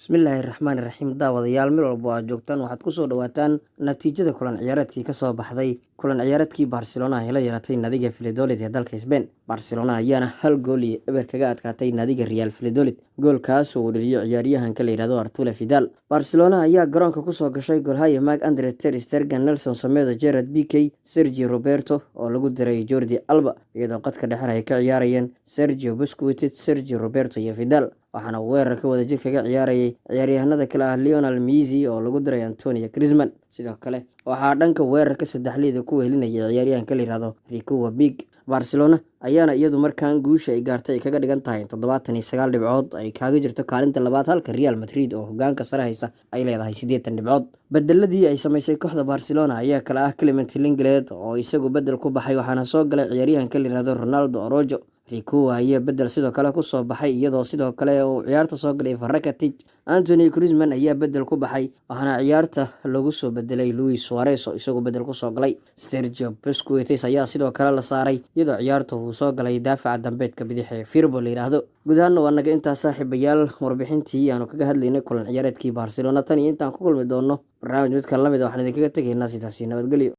Bismillaahi raxmaani raxiim. Daawadayaal, meel walbo aad joogtaan, waxaad kusoo dhawaataan natiijada kulan ciyaareedkii kasoo baxday kulan ciyaareedkii Barcelona ay la yeelatay naadiga Valladolid ee dalka Spain. Barcelona ayaana 1 gool iyo 0 kaga adkaatay naadiga Real Valladolid, goolkaas oo uu dhaliyo ciyaaryahanka la yihahdo Arturo Vidal. Barcelona ayaa garoonka kusoo gashay golhaya Marc Andre ter Stegen, Nelson Semedo, Gerard Pique, Sergio Roberto oo lagu diray Jordi Alba, iyadoo qadka dhexena ay ka ciyaarayeen Sergio Busquets, Sergio Roberto iyo Vidal. Waxaana weerarka wadajir kaga ciyaarayay ciyaaryahanada kale ah Lionel Messi oo lagu diray Antonio Griezmann. Sidoo kale waxaa dhanka weerarka saddexleyda ku wehelinaya ciyaaryahanka la yihahdo Riqui Puig. Barcelona ayaana iyadu markaan guusha ay gaartay ay kaga dhigan tahay 79 dhibcood ay kaaga jirto kaalinta labaad, halka Real Madrid oo hogaanka sare haysa ay leedahay 80 dhibcood. Bedeladii ay sameysay kooxda Barcelona ayaa kale ah Clement Lenglet oo isagu bedel ku baxay, waxaana soo galay ciyaaryahanka la yihahdo Ronald Araujo. Riqui ayaa bedel sidoo kale kusoo baxay, iyadoo sidoo kale uu ciyaarta soo galay Rakitic. Antonio Griezmann ayaa bedel ku baxay, waxaana ciyaarta lagu soo bedelay Luis Suarez oo isagu bedel kusoo galay. Sergio Busquets ayaa sidoo kale la saaray, iyadoo ciyaarta uu soo galay daafaca dambeedka bidix ee Firpo la yidhaahdo. Guud ahaana waa naga intaa, saaxiibayaal, warbixintii aanu kaga hadlaynay kulan ciyaareedkii Barcelona. Tan iyo intaan ku kulmi doono barnaamij midkan lamid a, waxaan idinkaga tegaynaa sidaasi nabadgelyo.